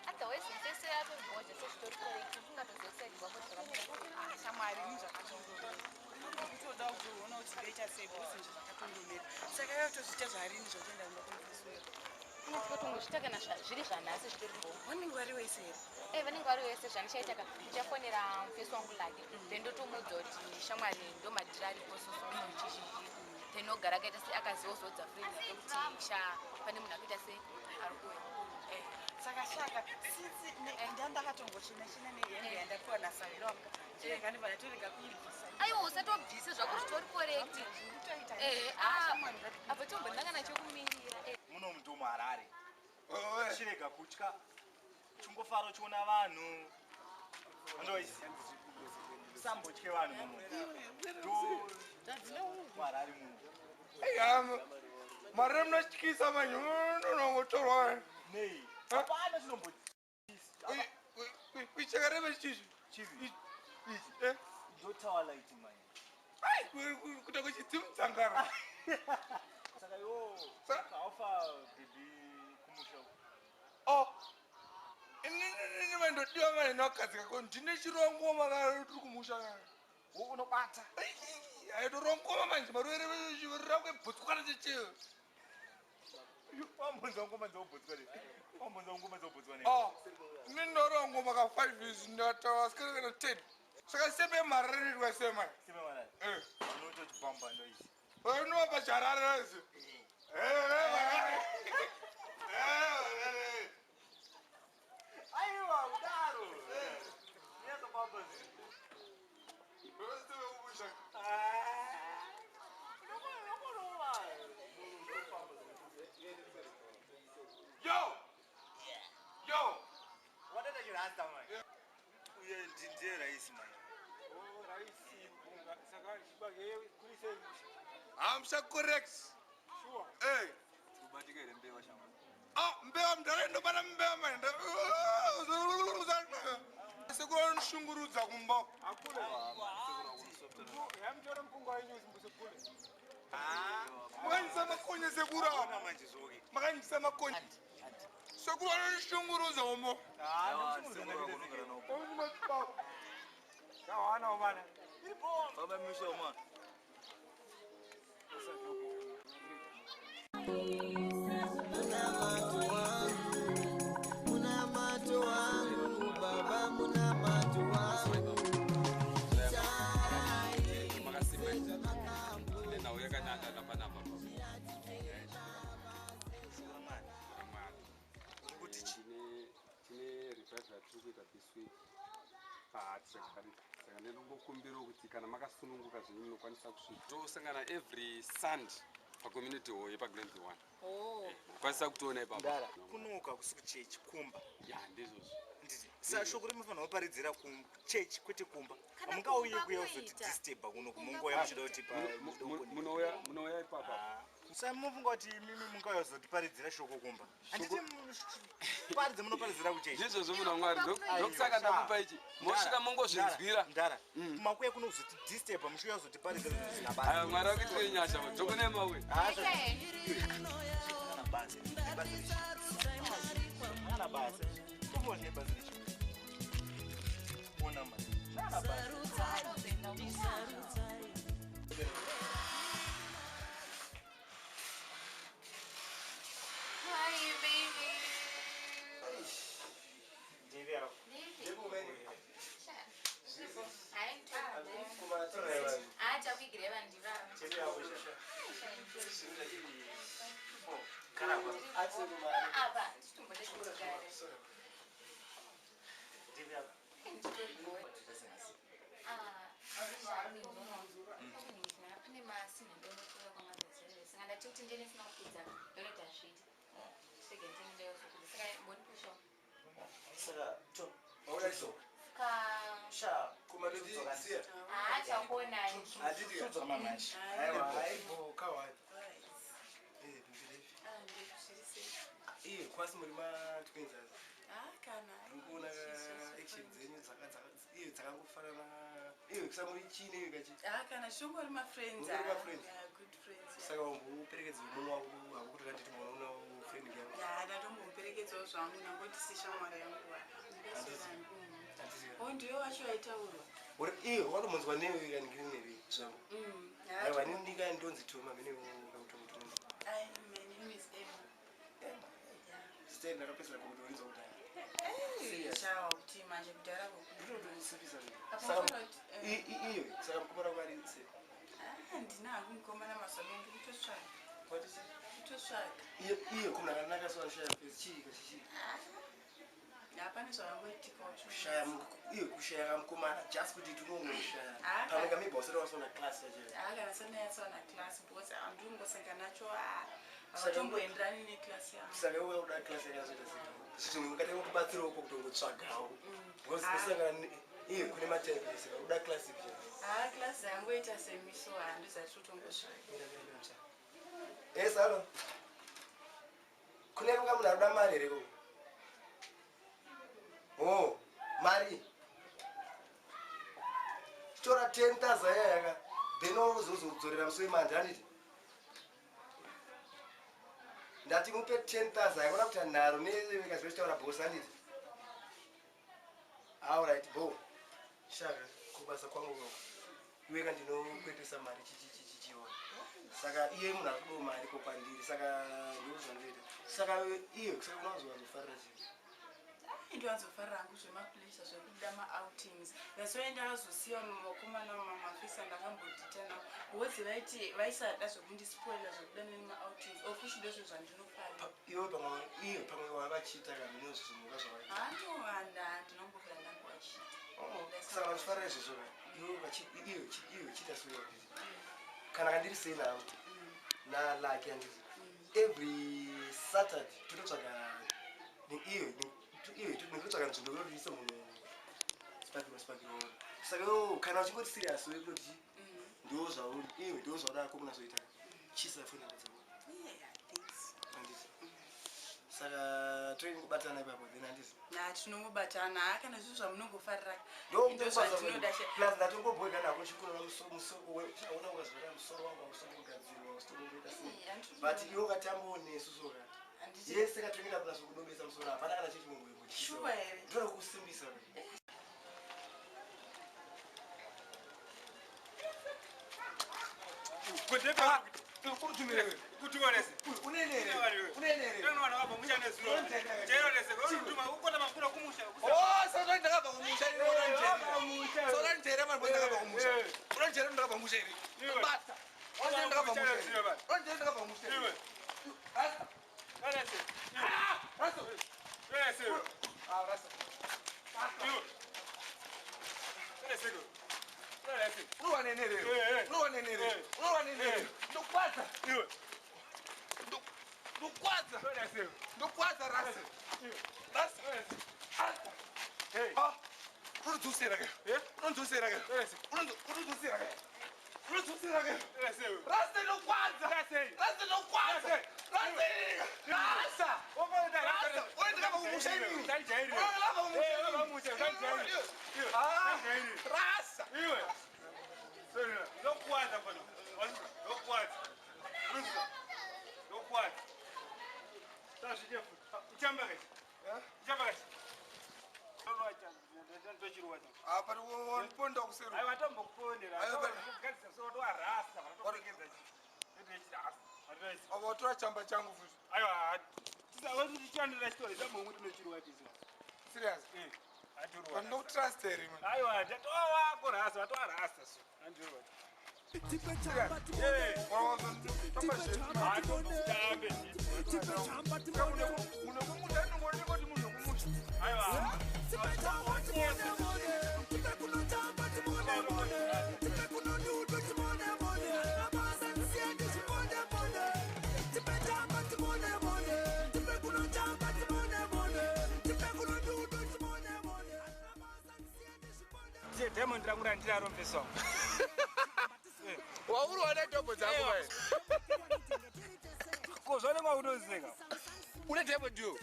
Otherwise, mfesi yapo mboja sezvitori correct ungatozosaidi kwako zvakanaka. Shamwari ini zvakatongomera kutoda kutoona kuti ndoita sei because nje zvakatongomera saka iwe kutozviita zvarini zvotoenda kumba kumufesi uyo. Unotongozviita kana zviri zvanhasi zvitori bho. Vanenge vari wese here? Eh, vanenge vari wese zvandichaita ka ndichafonera mufesi wangu lake then ndotomuudza kuti shamwari ndo madhiri aripo soso chichichi then ogara akaita se akazivozodza friend yake kuti sha pane munhu akuita se ari kuuya. Saka shaka since ndandakatongochena chena nehembe yandapiwa nasavira wangu chirega ndibva ndatorega kuibvisa. Aiwa, usatobvise zvako zvitori correct. Eh, ah, apa tombonanga nacho kumirira. Eh. Muno mundo muHarare. Chirega kutya. Chingofara uchiona vanhu. Andoisi. Sambotye vanhu muno. Ndo muHarare muno. Ai, mari munotyisa manje munongotorwa. Nei. Hapana chinombotyisa. Kuichakareva chichi. Chivi. Eh? Ndotawa light manje. Ai, kuita kuchidzimutsangara. Saka iwo haufa baby kumusha. Oh. Inini mandodiwa manje nakagadzika ko ndine chirongoma kana tiri kumusha. Unobata. Aitorongoma manje marwere rangu ebhutswa kana chichi. Wambonza ngoma dzobhutswa ne. Wambonza ngoma dzobhutswa ne. Oh. Inini ndorongoma ka 5 years ndatawa sikana kana 10. Saka sepe marere rwa sema. Sepe marere. Eh. Unotochibamba ndoizi. Unopa charare rese. Eh, marere. Eh, Aiwa, kudaro. Nyatobamba zvi. Yo! Yo! Wadaita chirasta manje. Uye ndiye raisi manje. I'm so correct. Sure. Hey. Kubatika here mbewa shamwari. Ah, mbewa mdara ndobana mbewa manje. Sekuru anoshungurudza kumba. Makanyisa makonye sekuru ava. Makanyisa makonye. Sekuru anoshungurudza umo. Baba misha mwana. Munamato wangu baba, munamato wangu. Nenhau yakanaka panapa. Tine revival yatiri kuita this week pahatirakadarika, saka ndinongokumbirawo kuti kana makasununguka zvenyu munokwanisa kusvika. Tosangana every Sunday pacommunity hall yepaGlenview 1. Mukwanisa kutiona ipapo. Kunoka kusi kuchechi, kumba. Ya, ndizvozvo. Nditi sa shoko rinofanira kuparidzira kuchechi, kwete kumba. Kana Hamungauyi kumba kuya kuita. kuzotidisturba kuno kumongouya muchida kuti Munouya ipapa. Sa munofunga kuti imimi mungauya kuzotiparidzira shoko kumba? Handiti paridze munoparidzira kuchechi. Ndizvozvo, munhu waMwari. Ndokusaka ndakupa ichi, mosvika mongozvinzwira. Ndara, kumakuya kunozotidisturba muchiuya kuzotiparidzira zvinhu zvisina basa. Aya, Mwari akuitire nyasha. Dzokone mawe. Kana basa, basa richi. Kana basa. Tombozve basa richi. Ona mani. Kana basa. Hi, baby. Ndiri yako. Hayi, takuigireva ndivava. Ndiri yako sha. Apa nditombode kugara. Ndiri yako. Pane masinha ndonotora kwamazazere, saka ndati kuti ndiende ndisina kupedza ndonoita zviita svege ndinendeyozokudza, saka mbondipushawo. Saka to. Waudaiso. Ka Sha. Siya. Haachakuonai. Sudzoka mamashi. Aiwa, aibo kawani. Iye, kwasi muri matwins azi. Kana. Ndikuona action dzenyu iye dzakangofanana. Iye, kusa muri chii newe kachi? Kana chitongori mafriends. Mungori mafriends? Yeah, good friends, yeah. Saka wamboperekedza mumwe wako hakuti kanditi mwana una friend yangu. Ya, ndatombomuperekedzawo zvangu, nangoti sishamwari yangu. Handiti. O, ndiyo wacho aitaurwa. Iye, watombonzwa newe kandirineri zvangu. Aiwa, inini ndinga ndonzi Toma mene kakutomutonzi. Ai, my name is Emma. Zita ndakapedzera kumutorinzwa kudhaya. Chawa kuti manje kudhara. Ndinotomusipisa. Apa Saka unotaura kuti, iyo, saka mukomana wako ari sei? Handina hangu mukomana mazuva ano, ndiri kutotsvaga. What is it? Kutotsvaga. Iyo, iyo, kumuna kanaka so anoshaya face, chii kachichii? Hapane zvakangoitikawo. Kushaya iyo, kushaya kamukomana, just kuti tinongoshaya. Ah, pamwe kamibva usati wasona class yacho. Kana sandanyatsaona class, because handingosanga nacho, havatomboenderani neclass yangu. Saka iwe uda class yakazoita sei? Zvimwe ungatanga kubatsirawo kutongotsvagawo because Ah. kusangana iyo kune matype ese, uda class ipi? Class yangoita semiso, handizati totongosvaga. Yes, hello. Kune kunga munhu arikuda mari here koko? Oh, mari. Tora 10,000 iya yaka. Then ozozodzorera musi wemandi, handiti? Ndati mupe 10,000 yakona kuti nharo nevekazvechitaura boss, handiti? Alright, bo. Shaka, kubasa kwangu koko. Iwe kandinokwetesa mari chichichichichiwa. Saka iye munhu ari kudawo mari ko kwandiri, saka ndo zvandoita. Saka iye, saka unozowanzofarira chii? Ndowanzofarira hangu zvemapleasure, zvekuda maoutings. That's why ndakazosiya vakomana mamafisa ndakambodhita navo, because vaiti vaisada zvekundispoila zvekuda nemaoutings, of which ndozvo zvandinofarira. Iwe pamwe, iye pamwe wavachiita kaminozvimuka zvavaita. Handowanda, ndinombofira ndangowachita. Saka vachifarira izvozvo ka, iwe iwe iwe chiita seuyo kana kandiri sei navo nalaki, handiti? Every Saturday tototsvaga iyo iyo, ndinotsvaga nzvimbo yekuti munhu spakiro spakiro. Saka iwe kana uchingoti serious wekutoti ndo zvauri, iwe ndo zvauda ko munazoita, chisa foni yako dzako. Yeah, thanks. Handiti? Saka toingobatana ipapo then handisi. Na tinongobatana kana zvinhu zvamunongofarira. Ndozvandinoda. Plus ndatongoboeka nako chikuru musoro ukazvara musoro wangu usongogadzirwa usongoita sei. But iwe ukatambawo nesu so ka. Yese katoenda kuna zvokudomesa musoro hapana kana chiri mumwe. Shuwa here. Ndoda kusimbisa. Watora chamba changu futi. Aiwa, tisawandichandira chitori zamwe tinochirwa tisi. Serious? Eh. Atorwa. No trust here man. Aiwa, tatoa wako rasa, watoa rasa so. Andirwa. Tipe chamba timone. Tipe chamba timone. Tipe chamba timone. Unokumunda ndongoti munhu kumusha. Aiwa. Tipe chamba timone mone. Tipe kuno chamba timone mone. Tipe kuno nudo timone mone. Abasa nsiende timone mone. Tipe chamba timone mone. Tipe kuno chamba timone mone. Tipe kuno nudo timone mone. Abasa nsiende timone mone. Tiye diamond rangu randinaro mfeso. Wauri wane dombo dzako vai. Ko zvanenge wakunozeka. Une diamond yo.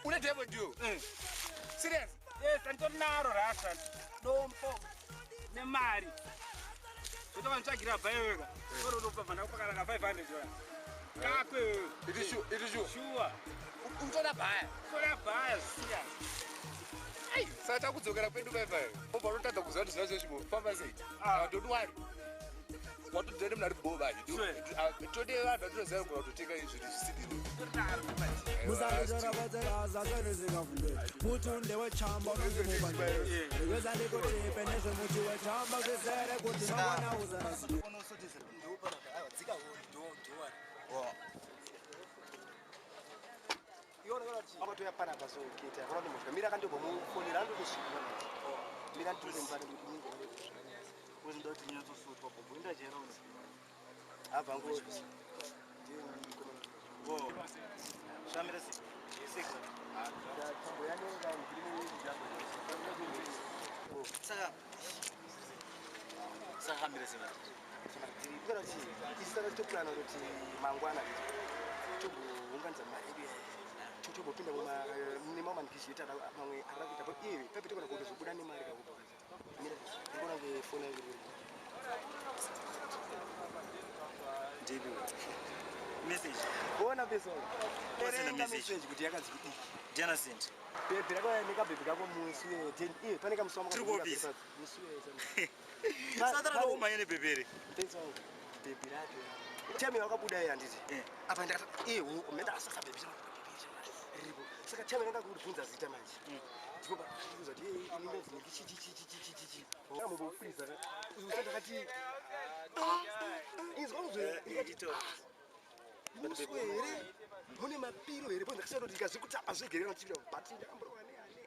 Une diamond yo. Serious? Yes, anditonaro rasa. Dombo nemari. Ndotovantsvagira bhayo wega. Orotobva ndakupakana ka 500 dollars. Kakwe. It is sure, it is sure. Sure. Utoda bhaya. Utoda bhaya, serious. Ai, saka takudzokera kwedu vai vai. Obva unotadza kuziva kuti zvacho zvifamba sei. Ah, don't worry. Watodze munhu ari bho manje. Tode vanhu vatinoziva kugona kutotenga izvi zvisidiro. Message. Bona beso. Send message kuti yakanzi kudiki. Diana send. Bhebhi rako nekabhebhi kako musi we 10 pane kamusi Tiri kuofisi. Musi we. Satana ndokumhanya nebhebhi ere. Beso. Bhebhi rako. Chami wakabuda iye handiti. Apa ndakati ndakasasa bhebhi riripo. Saka chami ndanga kundibvunza zita manje. Ndikoba ndikuza kuti ini ndonzi chi chi chi chi chi chi chi. Ndakambofreeza. Ndakati inzwa uzwe ndikati muswe here mune mapiro here ndakashaura kuti ndikazvikutapa zvegerera ndichipira but ndakamborwa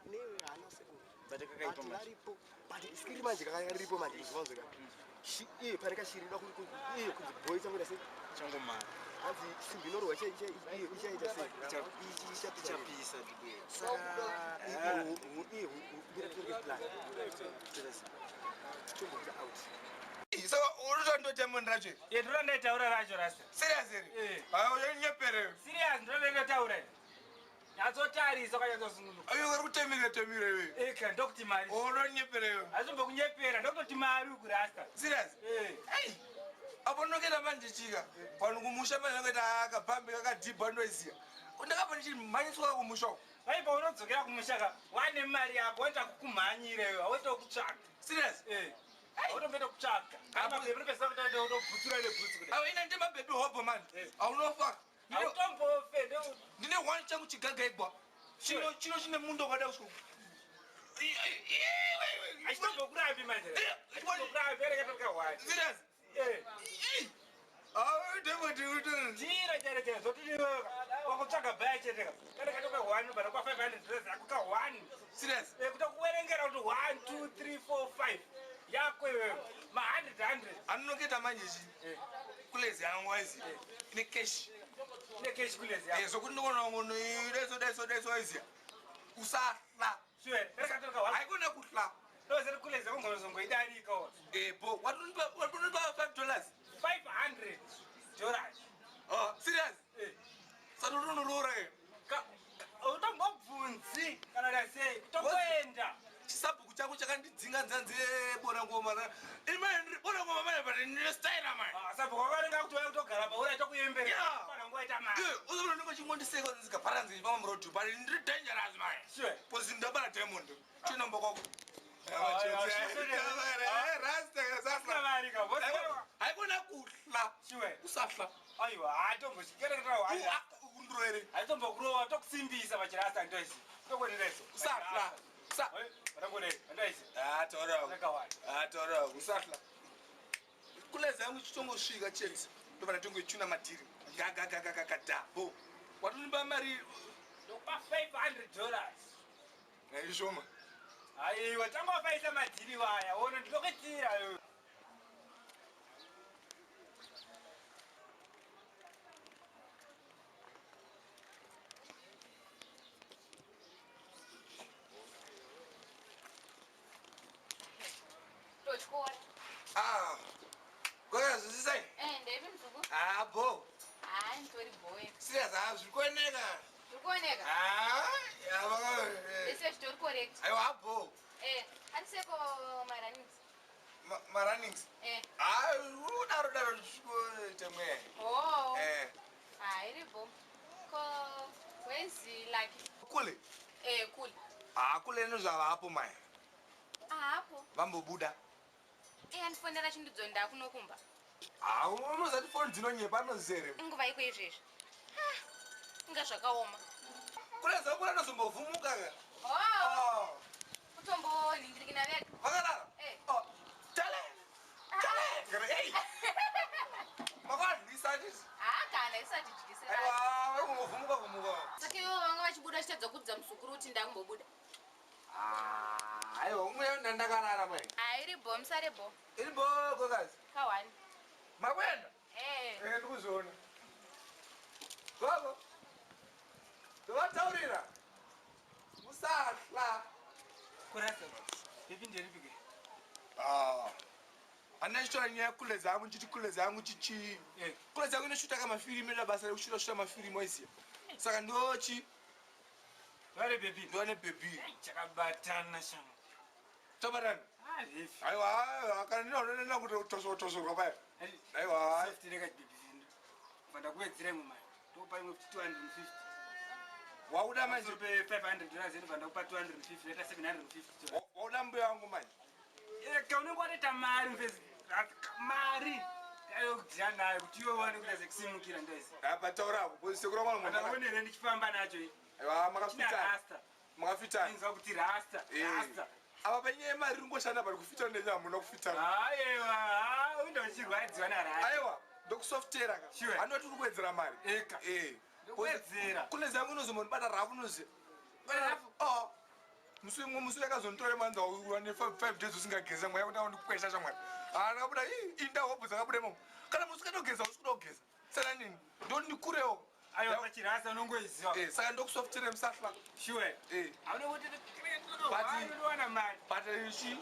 nehana sekuru varipo but skiri manje kakaripo manje izvanzo ka iye pane kashiri ida iye kunzi bhoi changoita sei changomara hanzi simbi inorwa ichaita sei ichapisa saka iye mira titoreke plan chomboita out. Saka unotoda diamond racho? Eh, ndoda ndaitaura racho rasta. Serious here? Eh. Hayi unyepere. Serious ndoda ndaitaura. Nyatsotarisa ukanyatsosungunuka. Ayo uri kutemira temira iwe. Eka ndokuti mari. Unonyepera iwe. Hazvimbokunyepera ndokutoti mari uku rasta. Serious? Eh. Hey. Apo ndinokenda manje chika. Pano kumusha manje ndakaita akabhambi kakadhibha ndoiziya. Ndakabva ndichimhanyiswa kumusha uko. Vai paunodzokera kumusha ka wane mari yako woita kukumhanyira iwe woita kutsvaga. Serious? Eh. Wotomboita kutsvaga. Kana mabhebhi unopedzisa kuita utobhutsura nebhutsu kudai. Awo ina ndine mabhebhi hobho manje. Aunofa. Hautombofe Ndine one changu chigagaigwa. Chino chino chine mundo wakada kusvika. Achitombokurambi manje. Achitombokurambi ereketa one. Serious? Eh. Ah, ndengoti utori. Jira chero chero zotodiwa wakutsvaga bhaya chete ka. Kana katoka 1 bana kwa 500 dollars yako ka 1. Serious? Eh kutokuverengera kuti 1 2 3 4 5 yako iwewe ma 100 100. Anonoketa manje chi. Kulezi yangu aizi. Ine cash. Ine cash kulezi yako. Eh sokuti ndikona ngono deso deso deso aizi. Usahla. Sure, rekatoka 1. Haikona kuhla. Ndozeri kulezi yako ngozongoidarika wo. Eh bo, watonipa watonipa $5. 500 dollars. Oh, serious? Eh. Satotonoroora ke. Utombobvunzi kana dasei kutokuenda. Chisabhuku chako chakandidzinga nzanzi bona ngoma. Imani bona ngoma manje but ndine style manje. Ah, sabhuku wakarenga kuti waya kutogara paura tokuemberera. Yeah. Pana nguva ita mari. Eh, uzobona ndingo chingondiseka nzikaparanzi pamwe muroad but ndiri dangerous manje. Sure. Pozi ndabara diamond. Chinomba kwako. Rasta haikona kuhla. Sure. Usahla. Aiwa, hatombochikereketa wani. Undroere. Haitombokurowa tokusimbisa pachirasta ndoisi. Tokuendereso. Usahla. Usa. Vanangone, ndoisi. Ah, taura. Rakawanda. Ah, taura. Usahla. Kuleza yangu chichongosvika chete. Ndobva ndatongoichuna madhiri. Gagagagagada. Bo. Watonipa mari Ndokupa 500 dollars. ishoma. Aiwa, tangofaisa madhiri waya. Ono ndinokuitira iwe. Totyora. Ah. Kwakazwisisai? Eh, ndeipi muzukuru? Ah, bo. Hayi, nditori bhoe. Serious, ah, zviri kuoneka. Zviri kuoneka? Ah, ya, vaka- Zvese zvitori correct. Aiwa, bo. Eh, andiseko marunnings. Marunnings. Eh. Ah, udaro daro tichikoita mweya. Oh. Eh. Hayi, iripo. Ko when's lucky? Kule. Eh, kule. Ah, kule ndozvavapo mai. Ahapo. Vambobuda. Eh, andifonera chindudzo ndakunokumba. Ah, unozati foni dzinonyepa anozere. Inguva iko izvezvi. Ah, inga zvakaoma. Kule zakula anozombovhumuka ka. Oh. Kutomboningirikina vega. Vakarara. Eh. Oh, tale. Tale. Ngare, hey. Makadlisa nje. Ah, kana isati dyisira. Aiwa, vari kumbovhumuka vhumuka. Saka ivo vanga vachibuda vachitadza kuudza muzukuru kuti ndakumbobuda. Ah, aiwa, umwe ndandakarara mai. Ah, iri bho, musare bho. Iri bho kokazi. Kawani. Makuenda? Eh. Eh, ndikuzviona. Gogo. Ndovataurira. Musahla. Kurasa. Bhebhi nderipi ke? Ah. Handina chitora nyaya kule dzangu nchiti kule dzangu chichi. Eh. Kule dzangu inoshuta kamafirimu inoita basa rekushuta shuta mafirimu waiziya. Saka ndochi Vare bhebhi. ndova nebhebhi. Chakabatana shama. Tobatana. Ah, bhebhi. Aiwa, aiwa, kana ndinoona kuti tosorwa paya. Aiwa. Soft reka bhebhi zindu. Bva ndakuwedzera imwe mari. Ndokupa imwe futi 250. Wauda manje. Pe 500 dollars ino bva ndakupa 250, yaita 750 dollars. Wauda mbuya wangu manje. Eka unenge watoita mari mfezi. Mari. Yokudya nayo kuti iwe uwane kuita sekusimukira ndoisi. Apa taura ako, sekuru wangu mwana. Andakuonere ndichifamba nacho iyi. Aiwa, China makafitana. rasta. Makafitana. Inzwa kuti rasta. Eh. Rasta. Apa panyaya yemari iri kungoshanda pari kufitana nenyaya hamuna kufitana. Aiwa, unde uchirwadziwa narasta. Aiwa, ndokusoftera ka. Sure. Handoti uri kuwedzera mari. Eka. Eh. Ndokuwedzera. Kune zangu unozombondibata rafu unoziya. Rafu? Oh. Musi umwe musi yakazonditora manza wane 5 days usingageza mweya kuti aundikwesha shamwari. Ah, ndakabuda ii inda hobho dzakabuda imomo. Kana musi ukatogeza usi kuda kugeza. Saka nini? Ndoti ndikurewo. Aiwa, pachirasta unongoiziva. Eh, saka ndokusoftera musahla. Sure. Eh. Hauna kuti But- unowana mari. But ichi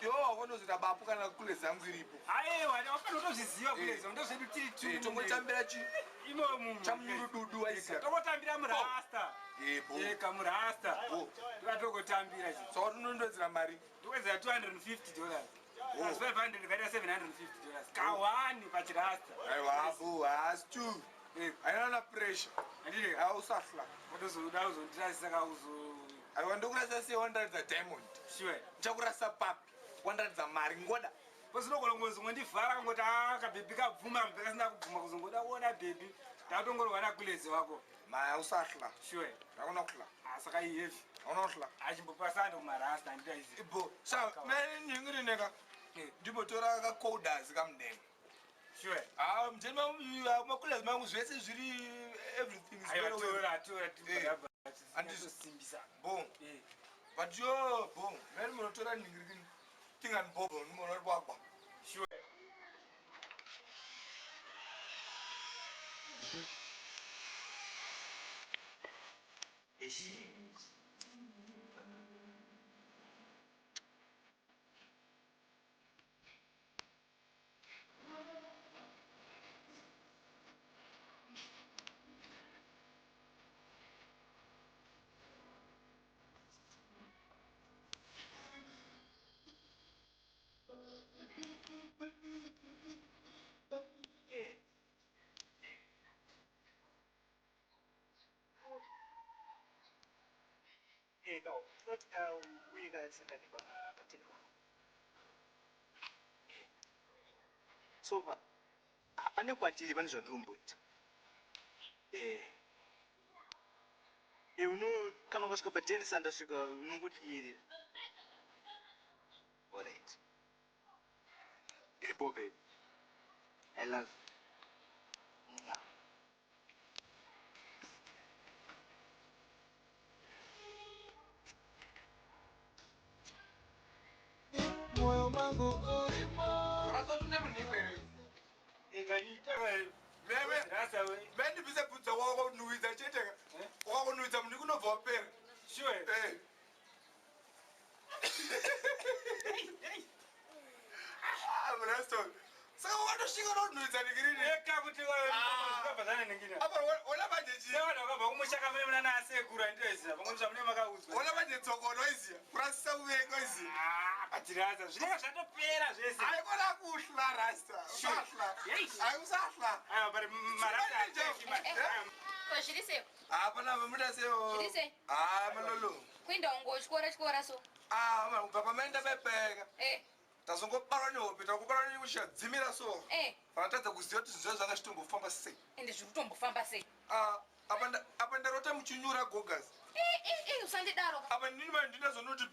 iwe wakonozoita bapu kana kule zangu iripo. Aiwa, wafana kutozviziva kuleza, ndozvedu tiri tu. Eh, tongotambira chi Imomo. chamunyurududu waisiya. Tongotambira murasta. Kamurasta. Tikatokotambira chi. Saka unondowedzera mari. Ndowedzera $250. Plus 500 kaita $750. Kawani pachirasta. Aiwa apo haasi tu. Haina na pressure. Andile. Ausahla. Utozoda uzondirasisa kauzo. Aiwa ndokurasa sei wandaridza diamond. Sure. Ndichakurasa papi. Wandaridza mari ngoda. Posinogona kungozongondivhara kangoti a kabhebhi kabvuma kabhebhi kasina kubvuma kuzongoda kuona bhebhi. Tatongorwa nakulezi wako. Ma usahla. Sure. Hakuna kuhla. Saka iheavy. Hakuna kuhla. Achimbopasando kumarasta andita izi. Ibo. Sa mene nyingirineka. Ndimbotora kacolders kamudenge. Sure. Ah, mjeni makulezi mangu zvese zviri everything is Aiwa very well. tora tora tibva. Andizosimbisa. Bo. But yo bo, mene munotora ningirikini. Tingani bobo munoona wagwa. Sure. So pane kwatiri pane zvandiromboita uno kana ukasvika patenisa ndasvika unongodiyirira. Alright, iripo baby, I love you. Moyo mangu urimo. Mendibvise bvudza wakunuhwidza chete ka. Wakunuhwidza munhu kunobva wapera. Sure. Ah, Braston. Saka wakatosvika unonuhwidza nikirini. Eka kuti wakabva ningini. Apa wona manje chii? Sevanhu vakabva kumushaka mune muna nasekuru anditoziva pamwe zvamune makaudzwa. Wona manje tsokono iziya. Kurasisa kuvenga iziya. Ah, patirasa zvinenge zvatopera zvese. Haikona kuhla rasta. Usahla. Hayi usahla. Aiwa pari marasta. Ko zviri sei? Hapana mamuda sewo. Zviri sei? Ah, malolo. Kuinda ungotyora tyora so. Ah, kubva pamaenda pepeka. Tazongobarwa nehope, takubarwa nekusha so. Vanatadza kuziva kuti zvinhu zvanga zvitombofamba sei. Ende zviri kutombofamba sei? Ah, apa ndarota muchinyura gogas. Usandidaro. Apa ndini manje ndinazonoti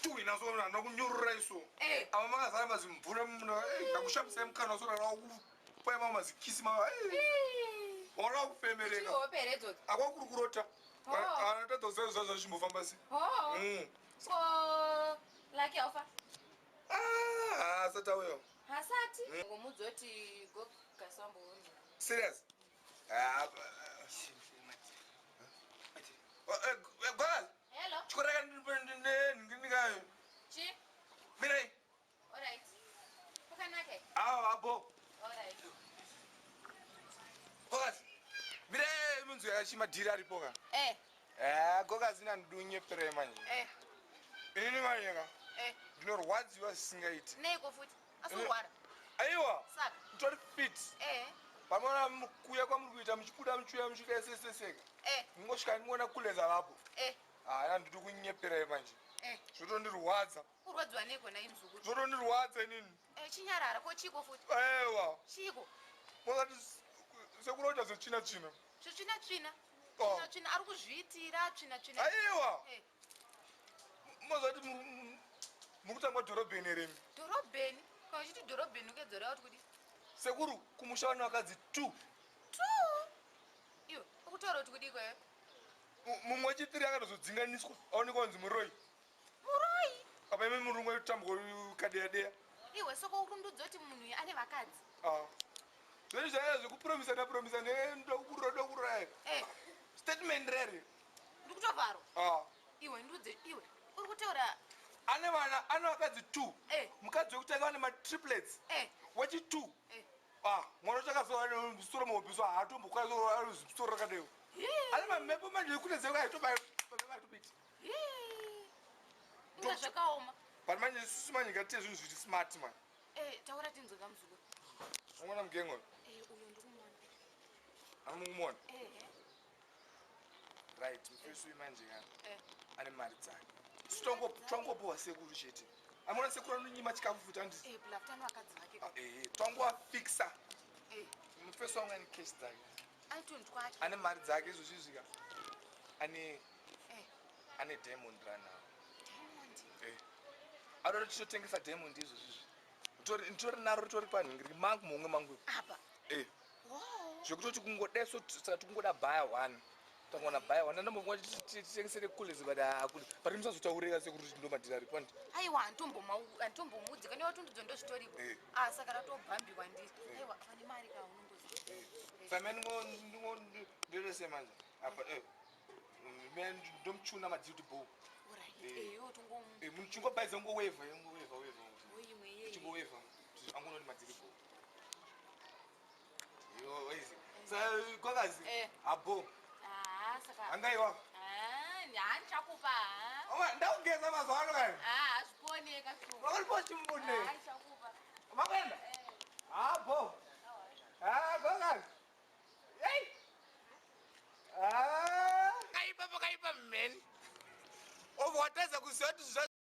tuhina so handina kunyurura iso. Apa makazara mazimvura muna ndakushambisai mukanwa so ranakupai mamwe mazikisi ma. Wona kufemereka. Chihope here idzodzo? Akwakuri kurota. Anatadza kuziva zvinhu zvachimbofamba sei. Ko Lucky aufa? Ah, asati auya. Hasati. Ngomudzi kuti gogasamboona. Serious? Ah, Gogas. Hello. Chikoreka ndinikayo. Chi? Mirai. Alright. Kwakanaka. Ah, abo. Alright. Gogas. Mirai munzu yachimadhiri aripo ka. Eh. Eh, Gogas ina ndinonyepera manje. Eh. Inini manje ka. Eh. Ndinorwadziwa zvisingaiti. Neiko futi? Asorwara. Aiwa. Saka. Nditori fit. Eh. Pamona kuuya kwamuri kuita muchibuda muchiuya muchiita seseseka. Eh. Ndingosvika ndingoona kuleza vapo. Eh. Haya ndiri kunyeperai manje. Eh. Zvotondirwadza. Kurwadziwa neiko nai muzukuru? Zvotondirwadza inini. Eh, chinyarara ko chiko futi? Aiwa. Chiko. Makati sekuroita zvetsvina tsvina. Zvetsvina tsvina. Oh. Tsvina tsvina ari kuzviitira tsvina tsvina. Aiwa. Eh. Mozati mukutangwa dhorobheni remi. Dhorobheni? Kana uchiti dhorobheni ukedzora kuti kudi? Sekuru kumusha vane vakadzi 2. 2? Iwe, ukutaura kuti kudi ikweyo? Mumwe wechitiri akatozodzinganiswa aonekwa kunzi muroi. Muroi? Apa imi murungu aitambwa kadeya deya. Iwe soko urundudza kuti munhu uyu ane vakadzi. Ah. Zvese zvaya zvekupromisa napromisa ndokurora ndokurora. Eh. Statement rere. Ndikutovharwa. Ah. Iwe ndudze iwe. Uri kutaura Ane vana ane vakadzi 2. Eh. Mukadzi wekutanga ane matriplets. Eh. Wechi 2. Eh. Ah, mwana chakazova musoro muhope so haatombokwanisa musoro rakadeo. Ane mamhepo manje ekunezeaitobiti. Inga zvakaoma. But manje isusu manje ngatiite zvinhu zviri smart man. Taura tinzwe kamuzukuru. Ungoona mugengo? Uyo ndikumuona. Amumuona? Ehe. Right, mufesi uyu manje kana ane mari dzake. Tongopiwa sekuru chete. Amona sekuru anonyima chikafu futi handiti? Bulafuta nevakadzi vake. Tongoafixa. Mufesi wangu ane cash dzake. Ane tunhu twake. Ane mari dzake izvozvi ka. Ane diamond ranawo. Diamond. Anoda tichitotengesa diamond izvozvizvi. Nditori naro ritori panhingiri mangu momwe mangu. Apa. Wow. Zvekutoti kungodeso saka tikungoda bhaya one. Tangoona bhaya one ndambofunga titengesere kulezi but hakuli. But musazotaurira sekuru kuti ndomadhiri ari pandi. Aiwa, handitombomuudzi kana watundudzo ndozvitoripo. Ah, saka ratobhambiwa ndiri. Aiwa, vane mari ka unongoziva. Saka ndingo ndirese manje. Apa me ndomuchuna madhiri kuti bo. Alright. Iwe tongomu. Munhu chingobhaidza ungowevha ungowevha wevha. Oimwe yeye. Chingowevha angonoti madhiri bo. Yo, easy. Sa kwakazi. Abo. Ah, saka. Angaiwa. Ah, handichakupa. Oma ndakugeza mazuva ano kani. Ah, hazvikuoneka sure. Wakaripo chimbune. Ah, handichakupa. Makwenda. Abo. Ah, kwakazi. Hey. Ah. Kaipa pakaipa man. Obva watadza kuziva kuti